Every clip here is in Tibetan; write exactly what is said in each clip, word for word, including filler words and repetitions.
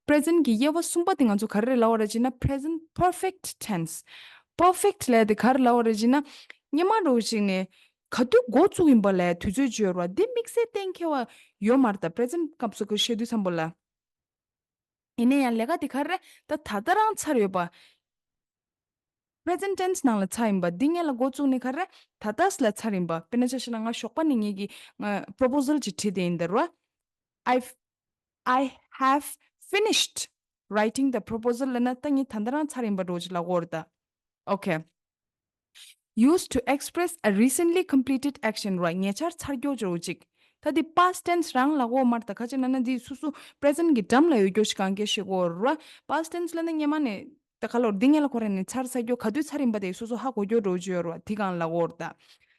present གྱི་དབྱེ་བ་གསུམ་པ་དེ་ང་ཚོ་ག་རེ་ལབ་པ་རེད་ཅེ་ན། present perfect tense། perfect ལབ་དེ་ག་རེ་ལབ་པ་རེད་ཅེ་ན། སྔོན་མ་འདྲ་བོ་ཅིག་ནས་ག་དུས་འགོ་བཙུགས་ཡིན་པ་ལ་དུས་ཚོད་བརྗོད་ར། འདི་དམིགས་བསལ་གཏན་འཁེལ་བ་ཡོད་མ་རེད་ད། present སྐབས་སུ་ཁོས་བཤད་དུས་ཙམ་པ་ལ། ཡིན་ན་ཡང་ལས་ཀ་དེ་ག་རེ་ད་ད་ལྟ་རང་ཚར་ཡོད་པ། present tense ནང་ལ་ཚར་ཡིན་པ། འདི་སྔོན་ལ་འགོ་བཙུགས་ནས་ག་རེ་ད་ལྟ་ལ་ཚར་ཡིན་པ། དཔེར་ན་ཆ་བཞག་ན་ང་ཞོགས་པ་ནས་ངེད་ཀྱི་ང་proposal ཅིག་བྲིས་ཏེ་ཡིན་ད་ར། I I have finished writing the proposal ལབ་ན་ད་ངས་ད་ལྟ་རང་ཚར་ཡིན་པ་འདྲ་བོ་ཅིག་ལབ་ཀྱི་ཡོད་རེད་ད། okay used to express a recently completed action ར། ཉེ་ཆར་ཚར་ཀྱོག་ཅོག་ཅིག་ད་འདི་past tense རང་ལ་གོ་མར་ད་ཁ་ཅིག་ན་ན་འདི་སུ་སུ་present གི་འགྲམ་ལ་ཡོད་ཀྱོག་ཞིག་གང་གལ་ཞིག་གོ་ར། past tense ལ་ན་སྔོན་མ་ནས་ད་ག་ལོར་འདི་ངེད་ལ་ཁོ་ར་ནས་ཚར་ས་ཀྱོག་ག་དུས་ཚར་ཡིན་པ་དེ་སུ་སུ་ཧ་གོ་ཀྱོག་འགྲོ་ཅིག་ཡོད་ར། འདི་གང་ལ་གོ་ར་ད།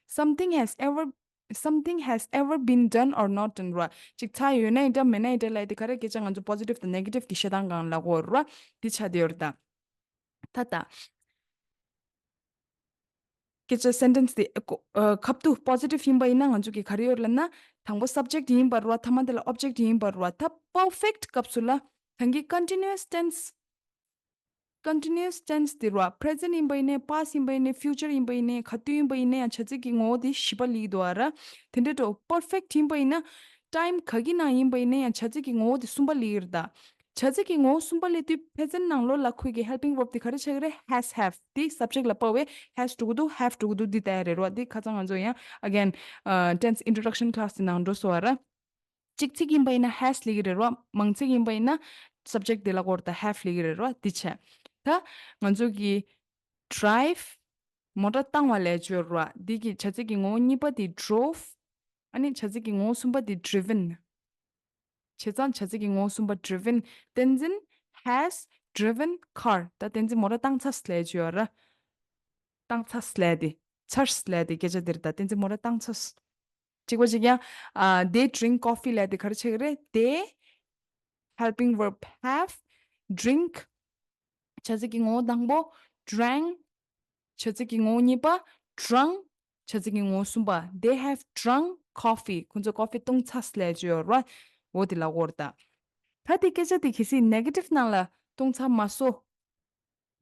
something has ever something has ever been done or not done ར། ཅིག་ཚར་ཡོད་ན་ཡིན་འདྲ་མེད་ན་ཡིན་འདྲ་ལ་དེ་ག་རེ་སྐད་ཆ་ང་ཚོ་positive དང་negative གི་བཤད་སྟངས་གང་ལ་གོ་ར། འདི་ཆ་དེ་ཡོད་ར་ད། ད་ད། སྐད་ཆ་sentence དེ་ཨ་ཁ་ཐུག་positive ཡིན་པ་ཡིན་ན་ང་ཚོ་གི་ག་རེ་ཡོད་ལབ་ན། དང་པོ་subject ཡིན་པ་ར། ཐ་མ་དེ་ལ་object ཡིན་པ་ར། ད་perfect སྐབས་སུ་ལ་ད་གི་continuous tense། continuous tense དེ་ར། present ཡིན་པ་ཡིན་ནའི་past ཡིན་པ་ཡིན་ནའི་future ཡིན་པ་ཡིན་ནའི་ག་དུས་ཡིན་པ་ཡིན་ནའི་ཡང་བྱ་ཚིག་གི་ངོ་བོ་དེ་བཞི་པ་ལིག་འདུག་ཨ་ར། དེ་འདྲ་འགྲོ་perfect ཡིན་པ་ཡིན་ན་time ག་གི་ནང་ཡིན་པ་ཡིན་ནའི་ཡང་བྱ་ཚིག་གི་ངོ་བོ་དེ་གསུམ་པ་ལིག་རེད་ད། བྱ་ཚིག་གི་ངོ་བོ་གསུམ་པ་ལས་དུས་present ནང་ལོགས་ལ་ཁོས་ཀྱི་helping verb དེ་ག་རེ་ཆགས་ཀྱི་རེད། has have དེ་subject ལ་དཔག་པའི་has འགྲོ་གི་འདུག have འགྲོ་གི་འདུག་འདི་ལྟ་ཡ་རེད་རོ། འདི་ཁ་སང་ང་ཚོ་ཡང་again uh, tense introduction class དེ་ནང་འགྲོ་སོང་བ་ར། གཅིག་ཚིག་ཡིན་པ་ཡིན་ན་has ལབ་ཀྱི་རེད་རོ། མང་ཚིག་ཡིན་པ་ཡིན་ན་subject དེ་ལ་སྐོར་དང་have ལབ་ཀྱི་རེད་རོ། འདི་བྱས། ད་ང་ཚོ་གི་drive མོ་ཊ་བཏང་བ་ལས་བརྗོད་རོ། འདི་གི་བྱ་ཚིག་གི་ངོ་བོ་གཉིས་པ་དེ་drove ཨ་ནི་བྱ་ཚིག་གི་ངོ་བོ་གསུམ་པ་དེ་driven། བྱས་ཙང་བྱ་ཚིག་གི་ངོ་བོ་གསུམ་པ་driven། བསྟན་འཛིན་has driven car ད་བསྟན་འཛིན་མོ་ཊ་བཏང་ཚར་ལས་བརྗོད་ར། བཏང་ཚར་ལས་དེ། ཚར་ལས་དེ་སྐད་ཆ་འདིར་ད་བསྟན་འཛིན་མོ་ཊ་བཏང་ཚར། གཅིག་པ་གཅིག་ཡང་། ཨ། they drink coffee ལབ་དེ་ག་རེ་ཆགས་ཀྱི་རེད། they helping verb have drink བྱ་ཚིག་གི་ངོ་བོ་དང་པོ། drank བྱ་ཚིག་གི་ངོ་བོ་གཉིས་པ། drunk བྱ་ཚིག་གི་ངོ་བོ་གསུམ་པ། they have drunk coffee ཁོང་ཚོས་coffee བཏུང་ཚར་ལབ་ཀྱི་ཡོད་རེད། འོ་དེ་ལབ་ཀྱི་ཡོད་རེད་ད། ད་དེ་སྐད་ཆ་དེ་གལ་སྲིད་negative ནང་ལ་བཏུང་ཚར་མ་སོང་།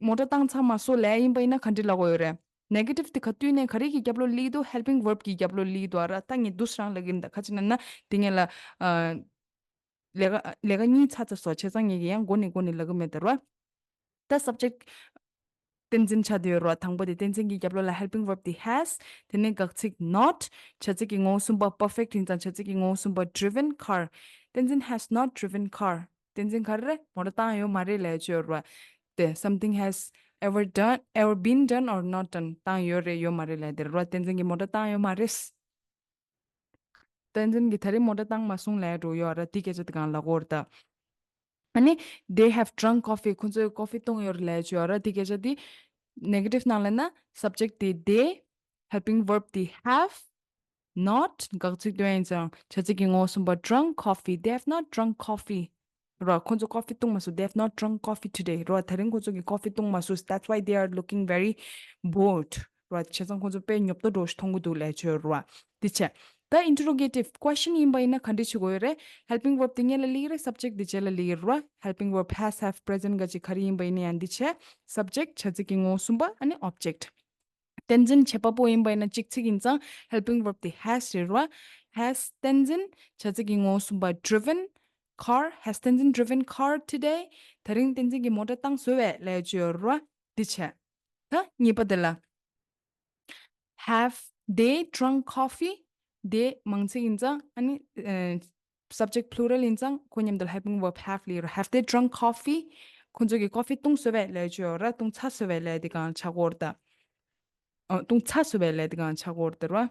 མོ་ཊ་བཏང་ཚར་མ་སོང་ལབ་ཡིན་པ་ཡིན་ན་ག་འདྲ་ལབ་ཀྱི་ཡོད་རེད། negative དེ་ག་དུས་ནས་ག་རེ་གི་རྒྱབ་ལོགས་སླེབས་འདུག helping verb གི་རྒྱབ་ལོགས་སླེབས་འདུག་ཨ་ར། ད་ངས་འདུག་སེ་རང་ལབ་ཀྱི་ཡིན་ད། ག་ཅི་ན་ན་དེ་ངས་ལ། ཨ། ལས་ཀ་ལས་ཀ་གཉིས་ཚར་ཚར་སོང་བྱས་ཙང་ངས་ཀྱི་ཡང་མགོ་ནས་མགོ་ནས་ལབ་ཀྱི་མེད་ད་ར། ད་subject བསྟན་འཛིན་ཆགས་བསྡད་ཡོད་ར། དང་པོ་དེ་བསྟན་འཛིན་གྱི་རྒྱབ་ལོགས་ལ་helping verb དེ་has དེ་ནས་དགག་ཚིག་not བྱ་ཚིག་གི་ངོ་བོ་གསུམ་པ་perfect ཡིན་ཙང་བྱ་ཚིག་གི་ངོ་བོ་གསུམ་པ་driven car བསྟན་འཛིན་has not driven car བསྟན་འཛིན་ག་རེ་རེད། མོ་ཊ་བཏང་ཡོད་མ་རེད་ལབ་ཀྱི་ཡོད་ར། དེ་something has ever done ever been done or not done བཏང་ཡོད་རེད་ཡོད་མ་རེད་ལབ་དེ་ར། བསྟན་འཛིན་གྱི་མོ་ཊ་བཏང་ཡོད་མ་རེད། བསྟན་འཛིན་གྱིས་ད་རེས་མོ་ཊ་བཏང་མ་སོང་ལབ་འགྲོ་ཡོད་ར། དེ་སྐད་ཆ་དེ་གང་ལབ་ཀྱི་ཡོད་རེད་ད། ཨ་ནི་they have drunk coffee ཁོང་ཚོས་coffee བཏུང་ཡོད་རེད་ལབ་ཀྱི་ཡོད་ར། དེ་སྐད་ཆ་དེ་negative ནང་ལ་ན་subject དེ་they helping verb དེ་have not དགག་ཚིག་དོན་ཡིན་ཙང་བྱ་ཚིག་གི་ངོ་བོ་གསུམ་པ་drunk coffee they have not drunk coffee ར། ཁོང་ཚོ་coffee བཏུང་མ་སོང་། They have not drunk coffee today ར། དེ་རིང་ཁོང་ཚོ་གིས་coffee བཏུང་མ་སོང་། That's why they are looking very bored ར། བྱས་ཙང་ཁོང་ཚོ་དཔེ་ཉོབ་ཏོ་འདྲ་བོ་ཞིག་མཐོང་གི་འདུག་ལབ་ཀྱི་ཡོད་ར། དེ་བྱས། ད་interrogative question ཡིན་པ་ཡིན་ན་ག་འདྲ་བྱེད་དགོས་ཡོད་རེད། helping verb དེ་སྔོན་ལ་སླེབས་ཀྱི་རེད། subject དེ་རྗེས་ལ་སླེབས་ཀྱི་རེད་ར། helping verb has have present ག་ཅིག་ག་རེ་ཡིན་པ་ཡིན་ན་ཡང་འདི་བྱས། subject བྱ་ཚིག་གི་ངོ་བོ་གསུམ་པ་ཨ་ནི་object བསྟན་འཛིན་བྱེད་པ་པོ་ཡིན་པ་ཡིན་ན་གཅིག་ཚིག་ཡིན་ཙང་helping verb དེ་has རེད་ར། has བསྟན་འཛིན་བྱ་ཚིག་གི་ངོ་བོ་གསུམ་པ་driven car has བསྟན་འཛིན་driven car today དེ་རིང་བསྟན་འཛིན་གྱིས་མོ་ཊ་བཏང་སོང་བས་ལབ་ཀྱི་ཡོད་ར། འདི་བྱས། ད་གཉིས་པ་དེ་ལ། Have they drunk coffee? They མང་ཚིག་ཡིན་ཙང་ཨ་ནི་ཨ་subject plural ཡིན་ཙང་ཁོ་མཉམ་དུ་helping verb have ལ་ཡོད་ར། Have they drunk coffee? ཁོ་ཚོ་གིས་coffee བཏུང་སོང་བས་ལབ་ཀྱི་ཡོད་ར། བཏུང་ཚར་སོང་བས་ལབ་དེ་གང་ཆགས་ཀྱི་ཡོད་རེད་ད། ཨ་བཏུང་ཚར་སོང་བས་ལབ་དེ་གང་ཆགས་ཀྱི་ཡོད་རེད་ད་ར།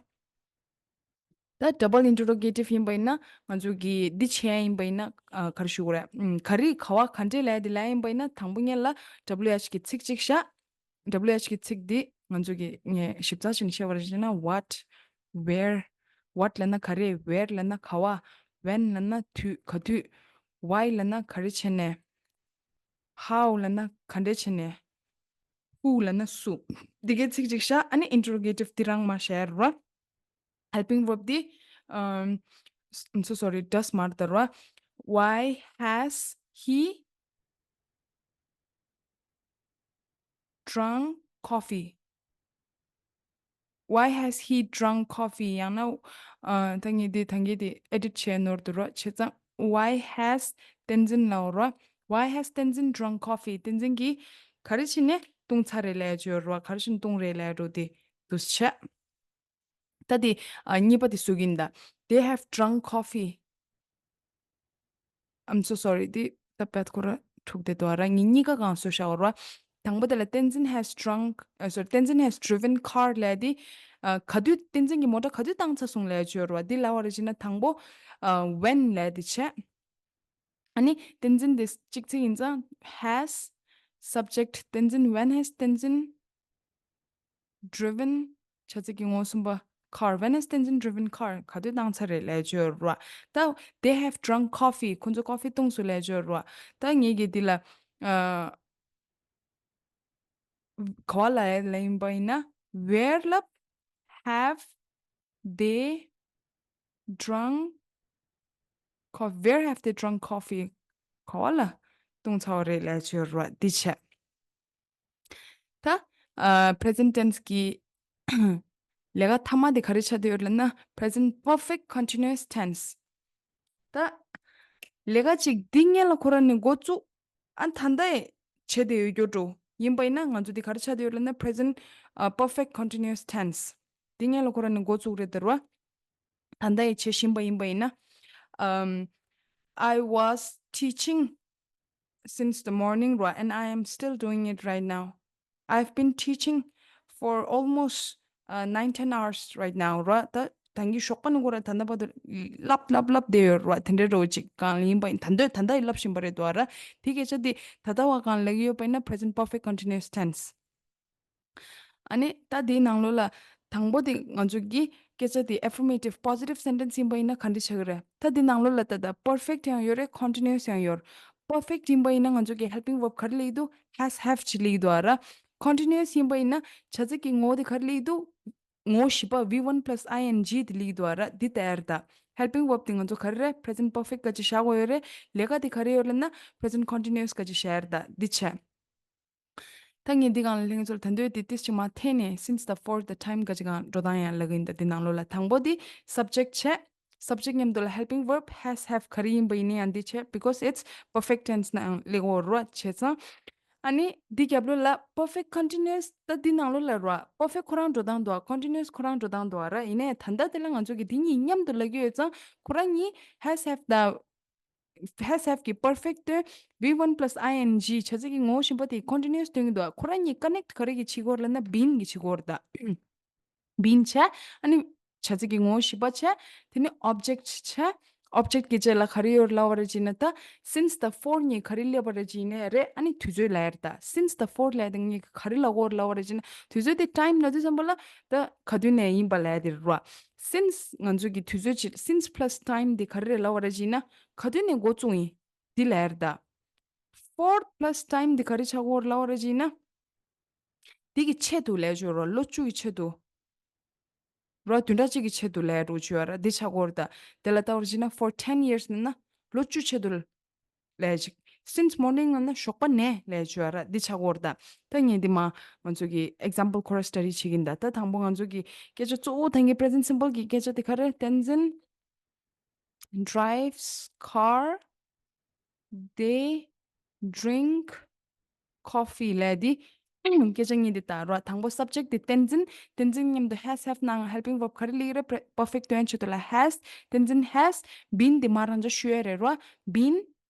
ད་double interrogative ཡིན་པ་ཡིན་ན་ང་ཚོ་གིས་འདི་བྱས་ཡིན་པ་ཡིན་ན་ཨ་ག་རེ་ཞུ་དགོས་རེད། ཨམ་ག་རེ་ག་བ་ག་འདྲས་ལབ་དེ་ལབ་ཡིན་པ་ཡིན་ན་དང་པོ་སྔོན་ལ་W H གི་ཚིག་གཅིག་བཞག W H གི་ཚིག་འདི་ང་ཚོ་གི་ངས་ཞིབ་ཚགས་བྱས་ནས་བཤད་པར་བྱས་ན། what, where, what ལབ་ན་ག་རེ། where ལབ་ན་ག་བ། when ལབ་ན་དུས་ག་དུས། why ལབ་ན་ག་རེ་བྱས་ནས། how ལབ་ན་ག་འདྲས་བྱས་ནས། who ལབ་ན་སུ། འདི་གའི་ཚིག་གཅིག་བཞག་ཨ་ནི་interrogative འདི་རང་མར་བཤད་ར། helping verb འདི་ཨམ་I'm so sorry does མར་དར་བ། Why has he drunk coffee? Why has he drunk coffee? ཡང་ན་ཨ་ད་ངས་འདི་ད་གིན་འདི་edit་བྱས་ནོར་འདུག་ར། བྱས་ཙང་why has Tenzin ལབ་ར། Why has Tenzin drunk coffee? བསྟན་འཛིན་གྱིས་ག་རེ་བྱས་ནས་བཏུང་ཚར་རེད་ལབ་ཡ་ཅིག་ཡོད་ར། ག་རེ་བྱས་ནས་བཏུང་རེད་ལབ་ཡ་འདྲ་བོ་དེ་འདུག་སེ་བྱས། ད་དེ་ཨ་གཉིས་པ་དེ་བཟོ་གི་ཡིན་ད། They have drunk coffee. I'm so sorry. དེ་ད་བད་ཁོ་ར་འཁྲུག་བསྡད་འདུག་ར། ངས་གཉིས་ཀ་གང་བཟོས་བཞག་ར། དང་པོ་དེ་ལ་Tenzin has drunk, uh, sorry, Tenzin has driven car ལབ་དེ་ཨ་ག་དུས་བསྟན་འཛིན་གྱིས་མོ་ཊ་ག་དུས་བཏང་ཚར་སོང་ལབ་ཡ་ཅིག་ཡོད་ར། འདི་ལབ་པ་རེད་བྱས་ན་དང་པོ་ཨ་when ལབ་དེ་བྱས། ཨ་ནི་བསྟན་འཛིན་དེ་གཅིག་ཚིག་ཡིན་ཙང་has, subject Tenzin, when has Tenzin driven བྱ་ཚིག་གི་ངོ་བོ་གསུམ་པ་car, when has Tenzin driven car? ག་དུས་བཏང་ཚར་རེད་ལབ་ཡ་ཅིག་ཡོད་ར། ད་they have drunk coffee, ཁོ་ཚོ་ཀོ་ཧྥི་བཏུང་སོང་ལབ་ཡ་ཅིག་ཡོད་ར། ད་ངས་ཀྱིས་འདི་ལ་ཨ་ག་པར་ལབ་ཡ་ལབ་ཡིན་པ་ཡིན་ན། Where ལབ་have they drunk coffee? Where have they drunk coffee? ག་པར་ལ་བཏུང་ཚར་བ་རེད་ལབ་ཡ་ཅིག་ཡོད་ར། འདི་བྱས། ད་ཨ་present tense གི་ལས་ཀ་མཐའ་མ་དེ་ག་རེ་ཆགས་བསྡད་ཡོད་ལབ་ན། Present perfect continuous tense. ད་ལས་ཀ་ཅིག་འདི་སྔོན་ལ་ཁོ་རང་ནས་འགོ་བཙུགས། ཨ་ད་ལྟ་ཡི་བྱས་བསྡད་ཡོད་རྒྱུ་འགྲོ་ཡིན་པ་ཡིན་ན། ང་ཚོ་འདི་ག་རེ་ཆགས་བསྡད་ཡོད་ལབ་ན། Present ཨ་perfect continuous tense. འདི་སྔོན་ལ་ཁོ་རང་ནས་འགོ་བཙུགས་རེད་ད་ར། ད་ལྟ་ཡི་བྱེད་བཞིན་པ་ཡིན་པ་ཡིན་ན། Um, I was teaching since the morning, right? And I am still doing it right now. I've been teaching for almost uh, nine, ten hours right now, right? ད་ད་གིན་ཞོགས་པ་ནས་ཁོ་རང་ད་ལྟ་བར་དུ་བསླབ་བསླབ་བསླབ་བསྡད་ཡོད་ར། དེ་འདྲའི་འདྲ་བོ་ཅིག་གང་ཡིན་པ་ཡིན། ད་ལྟ་ད་ལྟ་ཡི་བསླབ་བཞིན་པ་རེད་འདུག་ར། དེ་སྐད་ཆ་དེ་ད་ལྟ་བ་གང་ལབ་ཀྱི་ཡོད་པ་ཡིན་ན། Present perfect continuous tense. ཨ་ནི་ད་དེའི་ནང་ལོགས་ལ་དང་པོ་དེ་ང་ཚོ་གི་སྐད་ཆ་དེ་affirmative positive sentence ཡིན་པ་ཡིན་ན་ག་འདྲ་ཆགས་ཀྱི་རེད། ད་དེ་ནང་ལོགས་ལ་ད་ད་perfect ཡང་ཡོད་རེད། continuous ཡང་ཡོད་རེད། Perfect ཡིན་པ་ཡིན་ན་ང་ཚོ་གི་helping verb ག་རེ་སླེབས་ཀྱི་འདུག has, have ཅིག་སླེབས་ཀྱི་འདུག་ར། Continuous ཡིན་པ་ཡིན་ན་བྱ་ཚིག་གི་ངོ་བོ་དེ་ག་རེ་སླེབས་ཀྱི་འདུག་ངོ་བོ་བཞི་པ་V one plus I N G དེ་སླེབས་ཀྱི་འདུག་ར། འདི་ལྟར་ད་helping verb དེ་ང་ཚོ་ག་རེ་རེད། Present perfect ག་ཅིག་བཞག་དགོས་ཡོད་རེད། ལས་ཀ་དེ་ག་རེ་ཡོད་ལབ་ན་present continuous ག་ཅིག་བཞག་ཡ་རེད་ད། འདི་བྱས། ད་ངས་འདི་སྒང་ལ་ལྷན་རྒྱས་ཚོ་ལ་ད་དུང་དེ་ཏིས་ཅིག་མར་འཐེན་ནས་since the, for the time ག་ཅིག་སྒང་འགྲོ་སྟངས་ཡང་ལབ་ཀྱི་ཡིན། ད་འདི་ནང་ལོགས་ལ་དང་པོ་འདི་subject བྱས། Subject མཉམ་དུ་ལ་helping verb has, have ག་རེ་ཡིན་པ་ཡིན་ན་ཡང་འདི་བྱས། Because it's perfect tense ནང་སླེབས་ཀྱི་ཡོད་རེད་བྱས་ཙང་། ཨ་ནི་འདི་རྒྱབ་ལོགས་ལ་perfect continuous ད་འདི་ནང་ལོགས་ལ་རེད། Perfect ཁོ་རང་འགྲོ་སྟངས་འདུག continuous ཁོ་རང་འགྲོ་སྟངས་འདུག་ར། ཡིན་ནའི་ད་ལྟ་དེ་ལ་ང་ཚོ་གི་འདི་གཉིས་མཉམ་དུ་ལབ་ཀྱི་ཡོད་ཙང་ཁོ་རང་གཉིས་has, have དང་has, have གི་perfect དོན་V one plus I N G བྱ་ཚིག་གི་ངོ་བོ་གཞན་པ་དེ་continuous སྟོན་གྱི་འདུག་ཁོ་རང་གཉིས་connect ག་རེ་གིས་བྱེད་ཀྱི་ཡོད་ལབ་ན་been གིས་བྱེད་ཀྱི་ཡོད་རེད་ད། Been བྱས། ཨ་ནི་བྱ་ཚིག་གི་ངོ་བོ་བཞི་པ་བྱས། དེ་ནི་object བྱས། Object གི་རྗེས་ལ་ག་རེ་ཡོད་ལབ་པ་རེད་ཅེ་ན། ད་since the for གཉིས་ག་རེ་སླེབས་པ་རེད་ཅེ་ན་རེད། ཨ་ནི་དུས་ཚོད་ལབ་ཡ་རེད་ད། Since the for ལབ་ཡ་དེ་གཉིས་ག་རེ་ལབ་ཀྱི་ཡོད་ལབ་པ་རེད་ཅེ་ན། དུས་ཚོད་དེ་time ལབ་དུས་ཙམ་པ་ལ་ད་ག་དུས་ནས་ཡིན་པ་ལབ་ཡ་དེ་རེད་ར། Since ང་ཚོ་གི་དུས་ཚོད་ཅིག since plus time དེ་ག་རེ་རེད་ལབ་པ་རེད་ཅེ་ན། ག་དུས་ནས་འགོ་བཙུགས་ཡིན། འདི་ལབ་ཡ་རེད་ད། For plus time འདི་ག་རེ་ཆགས་ཀྱི་ཡོད་ལབ་པ་རེད་ཅེ་ན། འདི་གི་ཆེད་དུ་ལབ་ཡ་ཅིག་ཡོད་ར། ལོ་བཅུ་གི་ཆེད་དུ། ར་བདུན་ཕྲག་གཅིག་གི་ཆེད་དུ་ལབ་ཡ་འདྲ་བོ་ཅིག་ཡོད་ར། འདི་ཆགས་ཀྱི་ཡོད་རེད་ད། དེ་ལ་ལྟ་བ་རེད་ཅེ་ན། For ten years ནི་ན་ལོ་བཅུ་ཆེད་དུ་ལབ་ཡ་ཅིག Since morning ནི་ན་ཞོགས་པ་ནས་ལབ་ཡ་ཅིག་ཡོད་ར། འདི་ཆགས་ཀྱི་ཡོད་རེད་ད། ད་ངས་འདི་མ་ང་ཚོ་གི་example ཁོ་ར་study བྱེད་ཀྱི་ཡིན་ད། ད་དང་པོ་ང་ཚོ་གི་སྐད་ཆ་གཙོ་བོ་ད་ངས་present simple གི་སྐད་ཆ་དེ་ག་རེ། Tenzin drives car, they drink coffee ལབ་ཡ་དེ་སྐད་ཆ་གཉིས་དེ་ལྟར་ར། དང་པོ་subject དེ་Tenzin། Tenzin མཉམ་དུ་has, have ནང་helping verb ག་རེ་སླེབས་རེད། Pre- perfect དོན་ཆེད་དུ་ལ་has། Tenzin has been དེ་མ་རང་འཇགས་ཞུ་ཡ་རེད་ར། Been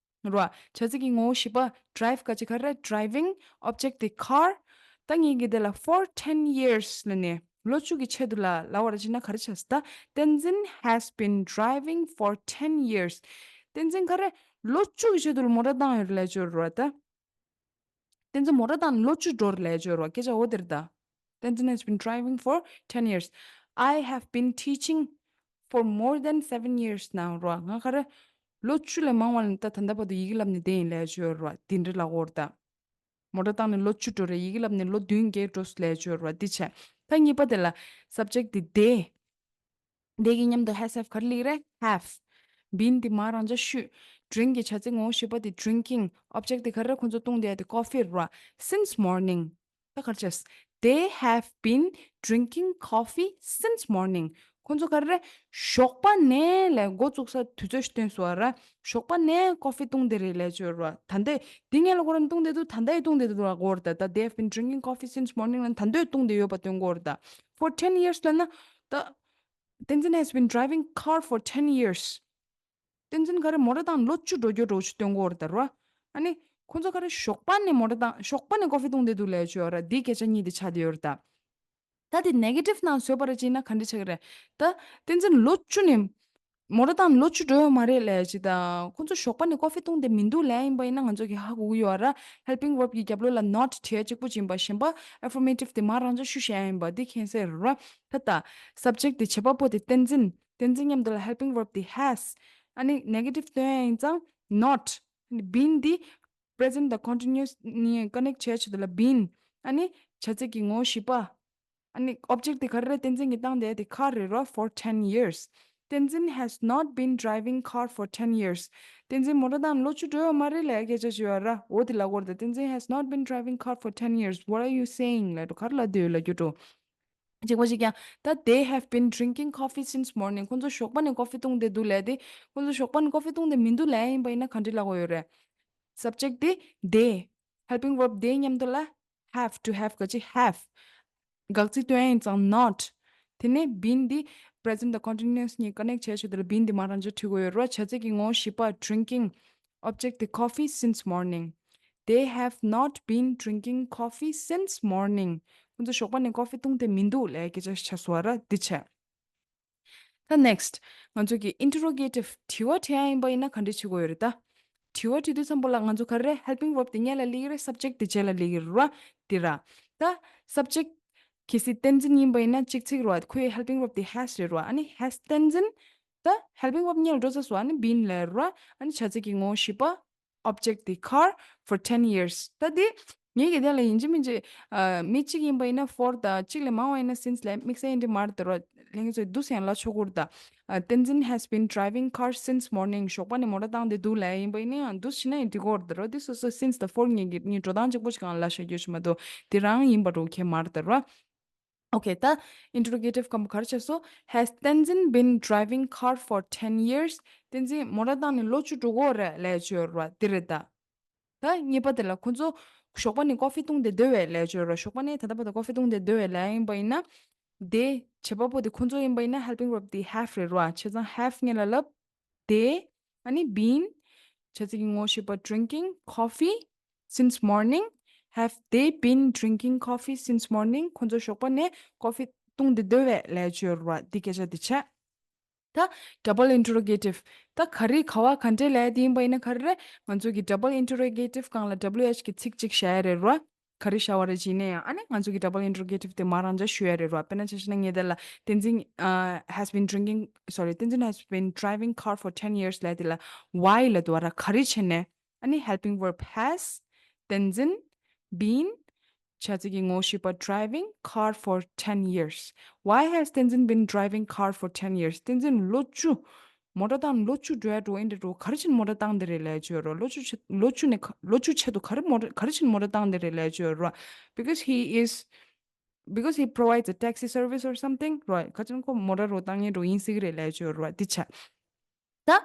ར། བྱ་ཚིག་གི་ངོ་བོ་བཞི་པ་drive ག་ཅིག་ག་རེ། Driving། Object དེ་car། ད་ངས་ཀྱི་དེ་ལ་for ten years ལབ་ནས་ལོ་བཅུ་གི་ཆེད་དུ་ལ་ལབ་པ་རེད་ཅེ་ན་ག་རེ་ཆགས་སོང་ད། Tenzin has been driving for ten years. Tenzin ག་རེ་ལོ་བཅུ་གི་ཆེད་དུ་ལ་མོ་ཊ་བཏང་ཡོད་རེད་ལབ་ཡ་ཅིག་ཡོད་རེད་ད། Tenzin མོ་ཊ་བཏང་ནས་ལོ་བཅུ་འགྲོ་རེད་ལབ་ཡ་ཅིག་ཡོད་རེད་བ། སྐད་ཆ་འོ་དེ་རེད་ད། Tenzin has been driving for ten years. I have been teaching for more than seven years now ར། ང་ག་རེ་ལོ་བཅུ་ལས་མང་བ་ལ་ད་ད་ལྟ་བར་དུ་ཡི་གེ་བསླབས་ནས་བསྡད་ཡིན་ལབ་ཡ་ཅིག་ཡོད་རེད་བ། དེ་འདྲ་ལབ་ཀྱི་ཡོད་རེད་ད། མོ་ཊ་བཏང་ནས་ལོ་བཅུ་འགྲོ་རེད། ཡི་གེ་བསླབས་ནས་ལོ་བདུན་བརྒྱད་འགྲོ་སོང་ལབ་ཡ་ཅིག་ཡོད་རེད་བ། འདི་བྱས། ད་གཉིས་པ་དེ་ལ་subject དེ་they། they གི་མཉམ་དུ་has, have ག་རེ་སླེབས་རེད། Have been དེ་མ་རང་འཇགས་ཞུས། Drink གི་བྱ་ཚིག་ངོ་བོ་བཞི་པ་དེ་drinking། Object དེ་ག་རེ་རེད། ཁོ་ཚོ་བཏུང་བསྡད་ཡ་དེ་coffee རེད་བ། Since morning ད་ག་རེ་བྱས། They have been drinking coffee since morning. ཁོང་ཚོ་ག་རེ་རེད། ཞོགས་པ་ནས་ལས་འགོ་བཙུགས་ས་དུས་ཚོད་ཞིག་བཏོན་སོང་བ་ར། ཞོགས་པ་ནས་ཀོ་ཕི་བཏུང་བསྡད་རེད་ལས་བྱོས་ར། ད་ལྟ་འདི་ངས་ལ་གོ་ར་བཏུང་བསྡད་འདུག་ད་ལྟ་ཡི་བཏུང་བསྡད་འདུག་ལ་གོ་ར། ད་ད་They have been drinking coffee since morning ལ་ད་ལྟ་བཏུང་བསྡད་ཡོད་པ་སྟོན་གོ་ར། ད་for ten years ལ་ན་ད་Tenzin has been driving car for ten years. བསྟན་འཛིན་ག་རེ་མོ་ཊ་བཏང་ལོ་བཅུ་འགྲོ་རྒྱུ་འགྲོ་ཆུ་སྟོན་གོ་ར་ད་ར། ཨ་ནི་ཁོང་ཚོ་ག་རེ་ཞོགས་པ་ནས་མོ་ཊ་བཏང་ཞོགས་པ་ནས་ཀོ་ཕི་བཏུང་བསྡད་འདུག་ལས་བྱོས་ར། འདི་སྐད་ཆ་གཉིས་དེ་ཆགས་བསྡད་ཡོད་ར་ད། ད་དེ་ནེ་གེ་ཊིབ་ནང་བཟོས་པ་ར་ཅིག་ན་ག་འདྲ་ཆགས་ཀྱི་རེད། ད་བསྟན་འཛིན་ལོ་བཅུ་ནས་མོ་ཊ་བཏང་ལོ་བཅུ་འགྲོ་ཡོད་མ་རེད་ལས་ཅིག་ད་ཁོང་ཚོ་ཞོགས་པ་ནས་ཀོ་ཕི་བཏུང་བསྡད་མི་འདུག་ལས་ཡིན་པ་ཡིན་ན་ང་ཚོ་གི་ཧ་གོ་གི་ཡོད་ར། helping verb གི་རྒྱབ་ལོགས་ལ་not བྲིས་གཅིག་པུ་ཅིག་ཡིན་པ་གཞན་པ་affirmative དེ་མ་རང་ཅག་ཞུ་བཤད་ཡིན་པ་འདི་མཁྱེན་གསལ་ར། ད་ད་subject དེ་བྱེད་པ་པོ་དེ་བསྟན་འཛིན། བསྟན་འཛིན་མཉམ་དུ་ལ་helping verb དེ་has། ཨ་ནི་negative སྟོན་ཡ་ཡིན་ཙང་not། ཨ་ནི་been འདི་present དང་continuous གཉིས་connect བྱས་ཆེད་དུ་ལ་been། ཨ་ནི་བྱ་ཚིག་གི་ངོ་བོ་བཞི་པ། ཨ་ནི་object དེ་ག་རེ་རེད། བསྟན་འཛིན་གྱི་བཏང་བསྡད་དེ་car རེད་རོ། for ten years བསྟན་འཛིན་has not been driving car for ten years བསྟན་འཛིན་མོ་ཊ་བཏང་ལོ་བཅུ་འགྲོ་ཡོད་མ་རེད་ལས་སྐད་ཆ་ཞུ་བ་ར། འོ་དེ་ལ་གོ་ར་ད། བསྟན་འཛིན་has not been driving car for ten years. What are you saying? ལ་འགྲོ་ག་རེ་ལ་འདོད་ལ་རྒྱུ་འགྲོ། གཅིག་པ་གཅིག་ཀྱང་ད་they have been drinking coffee since morning. ཁོང་ཚོ་ཞོགས་པ་ནས་ཀོ་ཕི་བཏུང་བསྡད་འདུག་ལས་དེ། ཁོང་ཚོ་ཞོགས་པ་ནས་ཀོ་ཕི་བཏུང་བསྡད་མི་འདུག་ལས་ཡིན་པ་ཡིན་ན་ག་འདྲ་ལབ་དགོས་ཡོད་རེད། subject དེ་they། helping verb དེ་མཉམ་དུ་ལ་have to have ག་ཅི་have དགག་ཚིག་སྟོན་ཡིན་ཙང་not། དེ་ནས་been འདི་present དང་continuous གཉིས་connect བྱས་ཆེད་དུ་ལ་been འདི་མ་རང་ཅག་འབྲི་དགོས་ཡོད་རེད་བ། བྱ་ཚིག་གི་ངོ་བོ་བཞི་པ་drinking། object དེ་coffee since morning. They have not been drinking coffee since morning. ཁོང་ཚོ་ཞོགས་པ་ནས་ཀོ་ཕི་བཏུང་བསྡད་མི་འདུག་ལས་སྐད་ཆ་ཆགས་སོང་བ་ར། འདི་བྱས། ད་next ང་ཚོ་གི་interrogative དྲི་བ་དྲི་ཡ་ཡིན་པ་ཡིན་ན་ག་འདྲ་བྱེད་དགོས་ཡོད་རེད་ད། དྲི་བ་དྲི་དུས་ཙམ་པ་ལ་ང་ཚོ་ག་རེ་རེད། helping verb དེ་སྔོན་ལ་སླེབས་ཀྱི་རེད། subject དེ་རྗེས་ལ་སླེབས་ཀྱི་རེད་བ། དེ་ར། ད་subject གལ་སྲིད་བསྟན་འཛིན་ཡིན་པ་ཡིན་ན་གཅིག་ཚིག་རེད་བ། ཁོའི་helping verb དེ་has རེད་བ། ཨ་ནི་has བསྟན་འཛིན། ད་helping verb སྔོན་ལ་འགྲོ་ཚར་སོང་། ཨ་ནི་been ལབ་རེད་བ། ཨ་ནི་བྱ་ཚིག་གི་ངོ་བོ་བཞི་པ། object དེ་car for ten years. ད་དེ་ངེད་ཀྱི་དེ་ལ་ཡིན་གཅིག་མིན་གཅིག་ཨ། མི་གཅིག་ཡིན་པ་ཡིན་ན་for དང་གཅིག་ལས་མང་བ་ཡིན་ན་since ལས་དམིགས་བསལ་ཡིན་འདྲ་མ་རེད་དེ་རོ། ལྷན་རྒྱས་ཚོས་འདུག་སེ་ཡང་ལབ་ཆོག་གི་རེད་ད། ཨ། བསྟན་འཛིན་has been driving car since morning. ཞོགས་པ་ནས་མོ་ཊ་བཏང་བསྡད་འདུག་ལབ་ཡིན་པ་ཡིན་ན་ཡང་འདུག་སེ་བྱས་ན་ཡང་འགྲིག་གི་རེད་དེ་རོ། དེ་སོ་སོ་since དང་for གཉིས་ཀྱི་གཉིས་འགྲོ་སྟངས་གཅིག་པོ་ཞིག་གང་ལབ་བཞག་རྒྱུ་ཞིག་མ་གཏོགས་དེ་རང་ཡིན་པ་འགྲོ་མཁན་མ་རེད་དེ་རོ། Okay ད་interrogative སྐམ་པོ་ག་རེ་བྱས་སོང་། Has Tenzin been driving car for ten years? བསྟན་འཛིན་མོ་ཊ་བཏང་ནས་ལོ་བཅུ་འགྲོ་གི་ཡོད་རེད་ལབ་བྱས་ཡོད་རེད་བ། དེ་རེད་ད། ད་གཉིས་པ་དེ་ལ་ཁོ་ཚོ་ཞོགས་པ་ནས་ཀོ་ཕི་བཏུང་སྟེ་སྡོད་པས་ལབ་བྱས་ཡོད་རེད། ཞོགས་པ་ནས་ད་ལྟ་བར་དུ་ཀོ་ཕི་བཏུང་སྟེ་སྡོད་པས་ལབ་ཡིན་པ་ཡིན་ན། དེ་བྱེད་པ་པོ་དེ་ཁོ་ཚོ་ཡིན་པ་ཡིན་ན་helping verb དེ་have རེད་ར། བྱས་ཙང་have སྔོན་ལ་ལབ། དེ། ཨ་ནི་been། བྱ་ཚིག་གི་ངོ་བོ་བཞི་པ་drinking coffee since morning. Have they been drinking coffee since morning? ཁོ་ཚོ་ཞོགས་པ་ནས་ཀོ་ཕི་བཏུང་སྟེ་སྡོད་པས་ལབ་བྱས་ཡོད་རེད་བ། འདི་སྐད་ཆ་འདི་བྱས། ད་double interrogative ད་ག་རེ་ག་བ་ག་འདྲས་ལབ་ཡ་དེ་ཡིན་པ་ཡིན་ན་ག་རེ་རེད། ང་ཚོ་གི་double interrogative སྒང་ལ W H གི་ཚིག་གཅིག་བཞག་ཡ་རེད་ར། ག་རེ་བཞག་པ་རེད་ཅེ་ན་ཡང་ཨ་ནི་ང་ཚོ་གི་double interrogative དེ་མ་རང་འཇགས་ཞུ་ཡ་རེད་ར། དཔེར་ན་ཆ་བཞག་ན་ངས་དེ་ལ་Tenzin uh, has been drinking, sorry, Tenzin has been driving car for ten years ལབ་དེ་ལ་why ལབ་དུས་ར་ག་རེ་བྱས་ནས། ཨ་ནི་helping verb has, Tenzin, been, བྱ་ཚིག་གི་ངོ་བོ་བཞི་པ་driving car for ten years. Why has Tenzin been driving car for ten years? བསྟན་འཛིན་ལོ་བཅུ། མོ་ཊ་བཏང་ལོ་བཅུ་འགྲོ་ཡ་འགྲོ་ཨིན་འདྲ་འགྲོ་ག་རེ་བྱས་ནས་མོ་ཊ་བཏང་དེ་རེད་ལབ་བྱས་ཡོད་ར། ལོ་བཅུ་ཆེ་ལོ་བཅུ་ནས་ལོ་བཅུ་ཆེད་དུ་ག་རེ་མོ་ཊ་ག་རེ་བྱས་ནས་མོ་ཊ་བཏང་དེ་རེད་ལབ་བྱས་ཡོད་ར། Because he is, because he provides a taxi service or something, right? ག་ཅི་ན་ཁོ་མོ་ཊ་རོ་བཏང་ཡས་འགྲོ་ཨིན་སྲིད་ཀྱི་རེད་ལབ་བྱས་ཡོད་ར། འདི་བྱས། ད།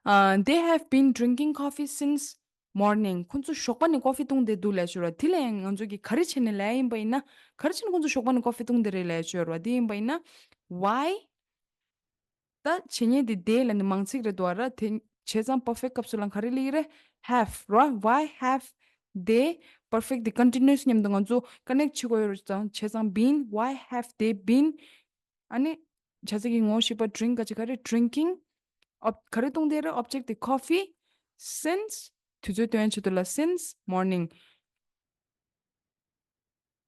ཨ། They have been drinking coffee since morning. ཁོ་ཚོ་ཞོགས་པ་ནས་ཀོ་ཕི་བཏུང་སྟེ་འདུག་ལབ་བྱས་ཡོད་ར། དེ་ལ་ཡང་ང་ཚོ་གིས་ག་རེ་བྱས་ནས་ལབ་ཡིན་པ་ཡིན་ན། ག་རེ་བྱས་ནས་ཁོ་ཚོ་ཞོགས་པ་ནས་ཀོ་ཕི་བཏུང་སྟེ་རེད་ལབ་བྱས་ཡོད་ར། དེ་ཡིན་པ་ཡིན་ན། Why ད་བྱེད་ཉེས་དེ་they ལབ་ནས་མང་ཚིག་རེད་འདུག་ར། དེ་བྱས་ཙང་perfect སྐབས་སུ་ལ་ག་རེ་སླེབས་ཀྱི་རེད། Have ར། Why have they, perfect དེ་continuous མཉམ་དུ་ང་ཚོ་connect བྱེད་དགོས་ཡོད་རེད་ཙང་བྱས་ཙང་been, why have they been? ཨ་ནི་བྱ་ཚིག་གི་ངོ་བོ་བཞི་པ་drink ག་ཅི་ག་རེ་drinking ob ག་རེ་བཏུང་སྟེ་རེད། object དེ་coffee since དུས་ཚོད་སྟོན་ཆེད་དུ་ལ་since morning.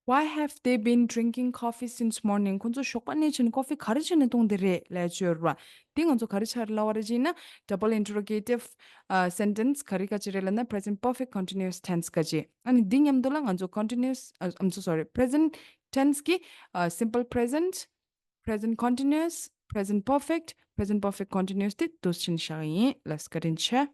Why have they been drinking coffee since morning? ཁོ་ཚོ་ཞོགས་པ་ནས་བྱས་ནས་ཀོ་ཕི་ག་རེ་བྱས་ནས་བཏུང་སྟེ་རེད་ལབ་བྱས་ཡོད་ར། འདི་ང་ཚོ་ག་རེ་ཆགས་ལབ་པ་རེད་ཅེ་ན་double interrogative sentence ག་རེ་ག་ཅི་རེད་ལབ་ན་present perfect continuous tense ག་ཅི། ཨ་ནི་འདི་མཉམ་དུ་ལ་ང་ཚོ་continuous, I'm so sorry, present tense གི་simple present, present continuous, present perfect, present perfect continuous དེ་འདུག་སེ་བྱས་ནས་བཞག་ཡིན་ལབ། བཀའ་དྲིན་ཆེ།